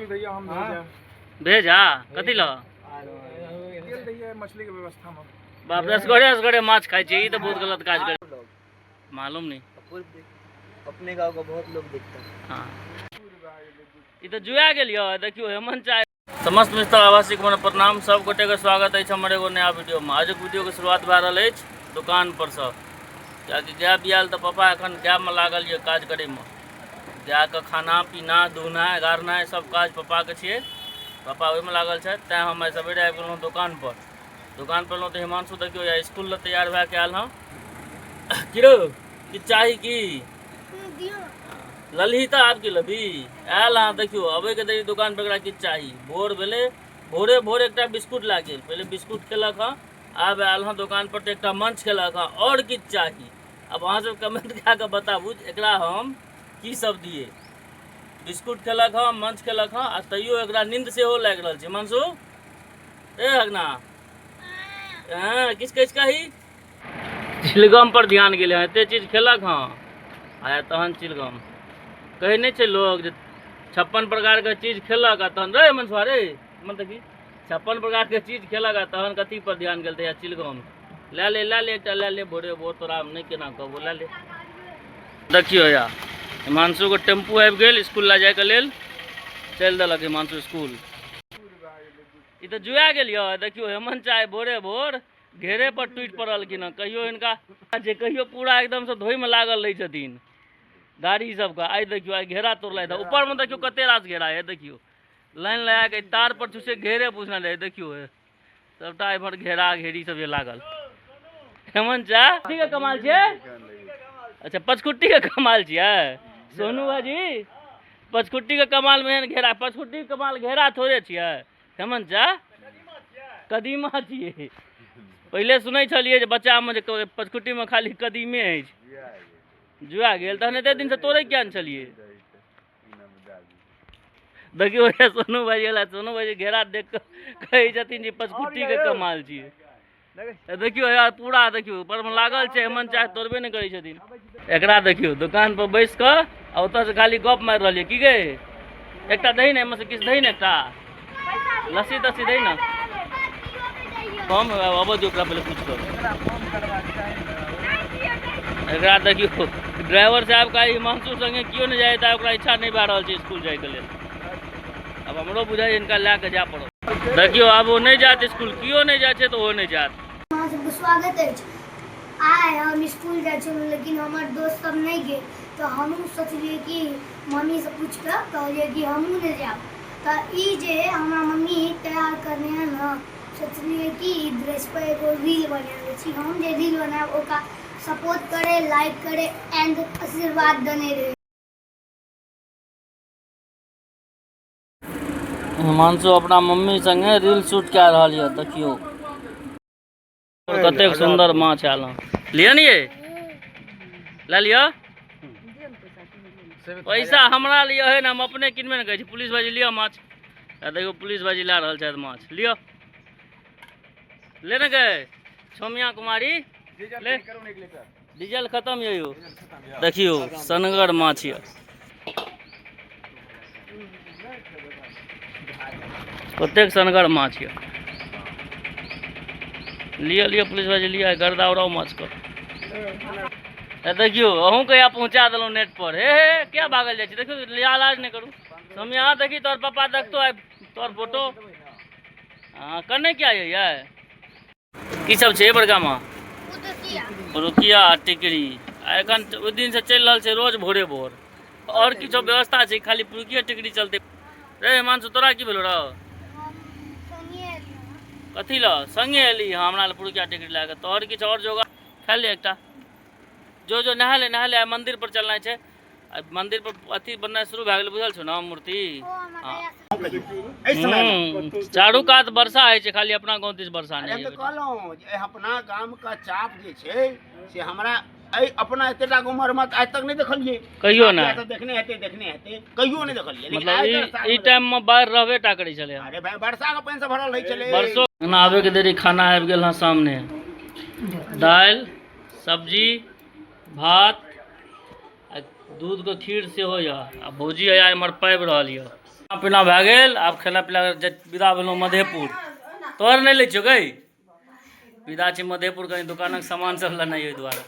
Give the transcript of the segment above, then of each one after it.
गेल रहियै हम भेजा। भेजा कथी ल? गेल रहियै मछली के व्यवस्था में। बाप रे, असगरे असगरे माछ खाइ छै, ई तऽ बहुत गलत काज कर। मालूम नहीं। अपने गांव का बहुत लोग देखता है। हाँ, ई तऽ जुआ गेल यऽ। देखियौ हेमंत चाय। समस्त मिथिला आवासीके हमर प्रणाम, सब गोटेके स्वागत अछि हमर एगो नया वीडियोमे। आजुक वीडियोके शुरुआत भए रहल अछि दुकान परसँ, कियाकि गाय बियाल तऽ पापा एखन गायमे लागल यऽ काज करैमे। गायके खाना पीना दुहनाइ गारनाइ सब काज पप्पाके छियै, पापा ओहिमे लागल छथि। तैँ हम आइ सवेरे आबि गेलहुँ दोकानपर। दोकानपर एलहुँ तऽ हिमांशु देखियौ या इसकुल लए तैयार भए कऽ आयल हँ। की रौ, किछु चाही की? ललही तऽ आब की लेबही? आयल हँ देखियौ, अबैके देरी दोकान पर एकरा किछु चाही। भोर भेलै, भोरे भोर एकटा बिस्कुट लए गेल, पहिले बिस्कुट खेलक हँ, आब आयल हँ दोकान पर तऽ एकटा मंच खेलक हँ, आओर किछु चाही। आब अहाँ सब कमेंट कए कऽ बताबू जे एकरा हम की सब दियै। बिस्कुट खेलक हँ, मंच खेलक हँ, आ तैयो एकरा नींद सेहो लागि रहल छै। हिमांशु ए अगना, हँ किछु किछु कही। चिलगम पर ध्यान गेलै हँ, एते चीज खेलक हँ आ तहन चिलगम। कहै नहि छै लोक जे 56 प्रकारके चीज खेलक आ तहन रे मनसुआ रे मन देखी, 56 प्रकारके चीज खेलक आ तहन कथी पर ध्यान गेल? तऽ चिलगम लए ले, लए ले, एकटा लए ले। भोरे भोर तोरा नहि केना कहबो, लए ले। देखियौ या हिमांशुके टेम्पू आबि गेल इसकुल लए जायके लेल, चलि देलक हिमांशु इसकुल। ई तऽ जुआ गेल यऽ। देखियौ हेमंत चाय भोरे भोर घेरे पर टूटि पड़लखिन हँ। कहियो हिनका जे कहियो पूरा एकदमसँ धोइमे लागल रहै छथिन गाड़ी सबके, आइ देखियौ आइ घेरा तोड़लथि। ऊपरमे देखियौ कते रास घेरा है, देखियौ लाइन लगा के तार पर छुछे घेरे पूछना रहै। देखियौ सबटा एम्हर घेरा घेरी सब जे लागल। हेमंत चा के कमाल छियै? अच्छा, पचखुट्टी के कमाल छियै सोनू भाजी? पचखुट्टी के कमाल में एहन घेरा, पचखुट्टी के कमाल घेरा थोड़े छियै हेमंत चा, कदीमा छियै। पहिले सुनै छलियै जे बच्चामे जे पचखुट्टीमे खाली कदीमे अछि। जुआ गेल तहन एते दिनसँ तोड़ै किया नहि छलियै? देखियौ हे सोनू भाई गेला, सोनू भाई घेरा देख कऽ कहै छथिन जे पचखुट्टी के कमाल छियै। देखियौ यार पूरा देखियौ ऊपर मे लागल छै, हेमंत चाय तोड़बे नहि करै छथिन। एकरा देखियौ दुकान पर बैस कऽ आ ओतऽ से खाली गप मारि रहल यऽ। की गे, एकटा दही ने, एहिमे से किछु दही ने, एकटा लस्सी तस्सी दही ने। हम अबै दियौ ओकरा, पहिले पूछि कऽ एकरा। देखियौ ड्राइवर साहब का हिमांशु संगे केओ नहि जाय तऽ ओकरा इच्छा नहि भए रहल छै इसकुल जायके लेल। आब हमरो बुझाइ हिनका लए कऽ जाय पड़त। देखियौ आब ओ नहि जायत इसकुल, केओ नहि जाइ छै तऽ ओहो नहि जायत। अहाँ सबके स्वागत अछि। आइ हम स्कूल जाइ छलहुँ, लेकिन हमर दोस्त सब नहि गेल, तऽ हमहूँ सोचलियै कि मम्मीसँ पूछि कऽ कहलियै कि हमहूँ नहि जायब। तऽ ई जे हमरा मम्मी तैयार करने है ने, सोचलियै कि ई ड्रेसपर एगो रील बना लै छी। हम जे रील बनायब ओकरा सपोर्ट करे, लाइक करे एंड आशीर्वाद देने रहै। हिमांशु अपना मम्मी संगे रील शूट कए रहल यऽ। देखियौ कतेक सुंदर माछ आयल हँ। लिअ ने ये, लए लिअ। पैसा हमरा लिअ है ने, हम अपने किनबे ने करै छी। पुलिस भाईजी लिअ माछ। आ देखियौ पुलिस भाईजी लए रहल छथि माछ। लिअ, ले ने गे सौम्या कुमारी, ले। डीजल खत्म यऽ यौ। देखियौ सनगर माछ यऽ, कतेक सनगर माछ यऽ। लिअ लिअ पुलिस भाईजी लिअ, गर्दा उड़ाउ माछके। देखियौ अहूँ कहिया पहुँचा देलहुँ नेट पर। हे हे, किया भागल जाइ छी? देखियौ लाज नहि करू। सौम्या देखी तोहर पापा देखतो आइ तोहर फोटो। हँ, कने किया यै? की सब छै बड़का माँ? पुरुकिया आ टिकरी। आ एखन ओहि दिनसँ चलि रहल छै रोज भोरे भोर। आओर किछो व्यवस्था छै? खाली पुरुकिया टिकरी चलतै। रे हिमांशु, तोरा की भेलो रौ? कथी ल संगे एली? हँ, हमरा लए पुरुकिया टिकरी लए कऽ तोहर किछु आओर जोगाड़ खा ले एकटा। जो जो, नहा ले, नहा ले। आइ मन्दिर पर चलनाइ छै। आ मंदिर पर अथी बननाइ शुरू भए गेलै, बुझल छौ ने मूर्ति? एहि समय मे चारू कात वर्षा होइ छै, खाली अपना गाँव दिस वर्षा अरे नहि हम तऽ होइ। कहलहुँ जे एहि अपना गामके चाप जे छै से हमरा एहि अपना एतेटा उमरमे तऽ आइ तक नहि देखलियै। कहियो नहि। तऽ देखने हेतै, देखने हेतै, कहियो नहि देखलियै, लेकिन मतलब आइ ई एकर साल ई मे टाइम मे बाढ़ि रहबे टा करै छलै। अरे भाय, वर्षाके पानिसँ भरल रहै छलै। बरसो खाना आबे के देरी खाना आबि गेल हँ सामने, दालि सब्जी भात आ दूधके खीर सेहो यऽ। आ भौजी आया एम्हर पाबि रहल यऽ। खाना पीना भए गेल, आब खेला पीला विदा भेलहुँ मधेपुर। तोहर नहि लै छियौ गै, विदा छी मधेपुर, कनि दोकानक सामान सब लेनाइ ओहि दुआरे।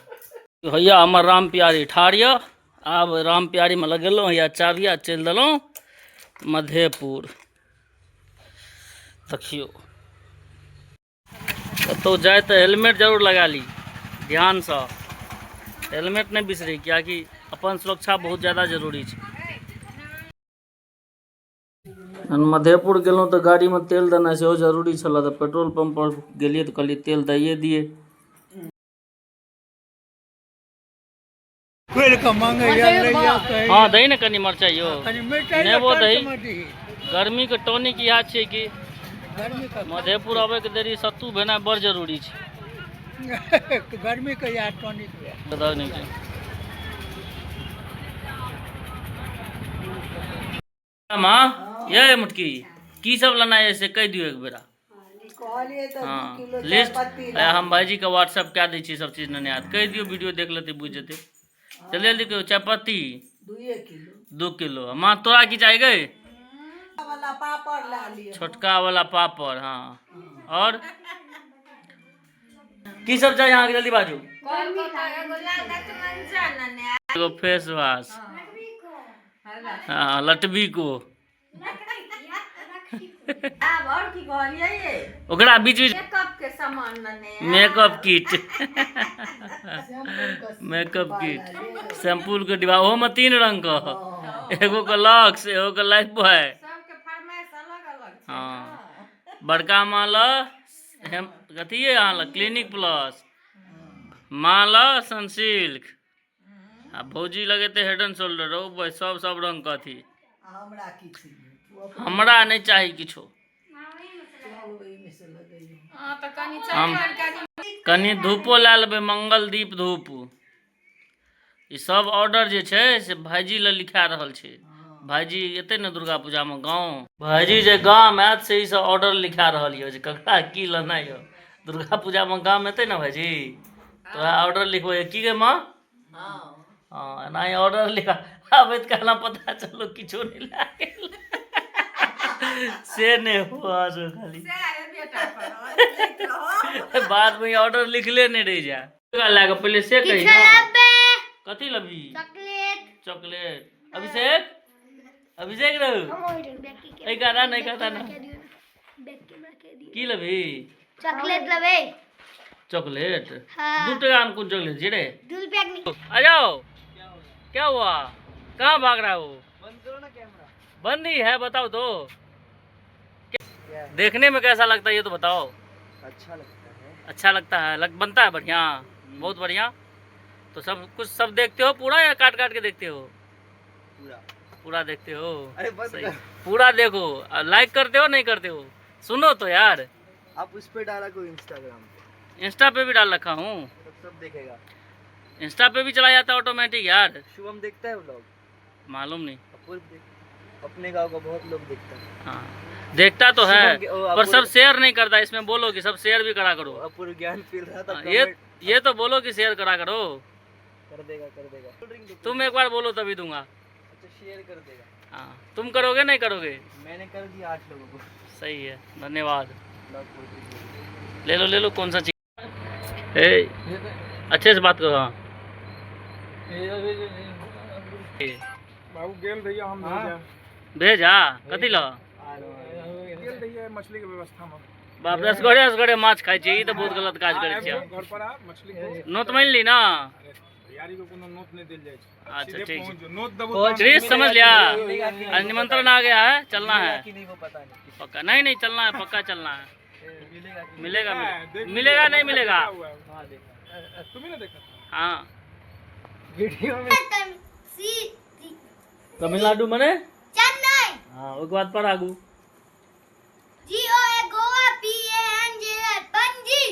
हैया हमर राम प्यारी ठाढ़ यऽ, आब राम प्यारीमे लगेलहुँ, हैया चाभी आ चलि देलहुँ मधेपुर। देखियौ कतहु जाय तऽ हेलमेट जरूर लगा ली, ध्यानसँ हेलमेट नहि बिसरी, किएकि अपन सुरक्षा बहुत ज्यादा जरूरी छै। मधेपुर गेलहुँ तऽ गाड़ीमे तेल देनाइ सेहो जरूरी छलए, तऽ पेट्रोल पम्प पर गेलियै तऽ कहलियै तेल दैए दियै। हँ दही ने कनि मरचाइ यौ, नेबो दही। गर्मीके टॉनिक इएह छियै कि मधेपुर अबैके देरी सत्तू भेनाइ बड़ जरूरी छै। गर्मीके इएह टॉनिक। दही नहि छै। माँ ये मुटकी की सब लेना है से कहि दियौ एक बेरा। हाँ लिस्ट हम भाईजी के व्हाट्सएप कए दै छियै, सब चीज नेने आयत। कहि दियौ, वीडियो देख लेतै, बुझि जेतै। जल्दी जल्दी कहियौ। चायपत्ती 2 किलो। माँ तोरा की चाही गई? छोटका वाला पापड़। हाँ और की सब चाही अहाँके? जल्दी बाजू। एगो फेस वॉश। हाँ लटबी को आब और की कहलियै? ओकरा बीच बीच मेकअप के सामान लेने। Makeup kit, makeup kit, shampoo के डिब्बा, ओहोमे 3 रंग के, एगो के लक्स, एगो के लाइफ बॉय। सबके फरमाइश अलग अलग छै। हाँ बड़का माँ ल हेम कथी अहाँ लग क्लिनिक प्लस, माँ ल सनसिल्क आ भौजी लगेतै हेड एंड शोल्डर। ओ सब सब रंग के अथी। हमरा नहि चाही किछो। हम कनि धूपो लए लेबै, मंगलदीप धूप। ई सब ऑर्डर जे छै से भाईजी लए लिखा रहल छै। भाईजी एतै ने दुर्गा पूजामे गाँव, भाईजी जे गाम आयत से ई सब ऑर्डर लिखा रहल यऽ जे ककरा की लेनाइ यऽ। दुर्गा पूजामे गाम एतै ने भाईजी तऽ वएह ऑर्डर लिखबै की गे माँ? हाँ एनाही ऑर्डर लिखा आबैत काल पता चलू किछो नहि लए गेल से नहि हो खाली बाद में ऑर्डर लिखले नहीं रह जाए। लए कऽ पहिले से कही किछो ना। लेबै। कथी लेबही? चॉकलेट। चॉकलेट। अभिषेक, अभिषेक रहू। हम ओहि बैग के एहि कात आ, नहि कात आ ना। बैग कैमरा के दियौ। की लेबही? चॉकलेट लेबै। चॉकलेट? हाँ। 2 टका में कोन चॉकलेट छै रे? 2 रुपया के। आ जाओ, क्या हुआ, कहाँ भाग रहा है वो? बंद करो ना कैमरा। बंद ही है। बताओ तो देखने में कैसा लगता है ये तो बताओ। अच्छा लगता है। अच्छा लगता है, लग बनता है बढ़िया, बहुत बढ़िया। तो सब कुछ सब देखते हो पूरा या काट काट के देखते हो? पूरा। पूरा देखते हो? अरे बंद सही। कर। पूरा देखो, लाइक करते हो नहीं करते हो? सुनो तो यार। आप उस पे डाला कोई इंस्टाग्राम पे? इंस्टा पे भी डाल रखा हूँ। तब सब देखेगा। इंस्टा पे भी चला जाता है ऑटोमेटिक यार। शुभम देखता है व्लॉग? मालूम नहीं। अपूर्व देख, अपने गांव का बहुत लोग देखता है। हाँ देखता तो है शुभम के- ओ, पर अपूर्व- सब शेयर नहीं करता। इसमें बोलो कि सब शेयर भी करा करो। अपूर्व ज्ञान फील रहा था। हाँ, ये तो बोलो कि शेयर करा करो। कर देगा, कर देगा। तुम एक बार बोलो तभी दूंगा। अच्छा शेयर कर देगा। हाँ तुम करोगे नहीं करोगे? मैंने कर दिया 8 लोगों को। सही है, धन्यवाद। ब्लॉग पोस्ट ले लो, ले लो। कौन सा चीज? ए अच्छे से बात करो। हाँ बाबू गेल रहिए हम भेजा। भेजा कथी ल? गेल रहिए मछली के व्यवस्था में। बाप रे, असगरे असगरे माछ खाइ छी, ई तऽ बहुत गलत काज करै छी। घर पर आ मछली को। नोत मान ली ना। अरे भैयारी को कोनो नोत नहीं देल जाइ छै। अच्छा, सीधे ठीक छै। पहुँच जो, नोत दबो। प्लीज समझ लिया, आज निमंत्रण आ गया है, चलना है। कि नहीं वो पता नहीं। पक्का नहीं, नहीं चलना है, पक्का चलना है। मिलेगा कि मिलेगा, देख मिलेगा नहीं मिलेगा? हुआ है। हाँ देखा। तुम्ही ना देखा। हाँ वीडियो में। सी तमिलनाडु मने चेन्नई। हाँ ओहिके बाद पर आगू। G O A Goa, P A N J I Panaji,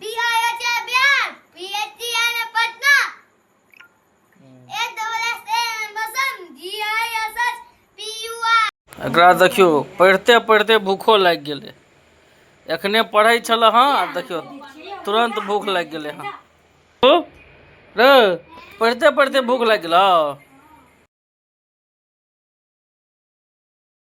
B I H A Bihar, P H T N A Patna, A double S A N Basant, G I S S P U R. एकरा देखियौ पढ़िते पढ़िते भूखो लागि गेलै। एखने पढ़ै छल हँ, आब देखियौ तुरंत भूख लागि गेलै हँ। रे पढ़िते पढ़िते भूख लागि गेलौ?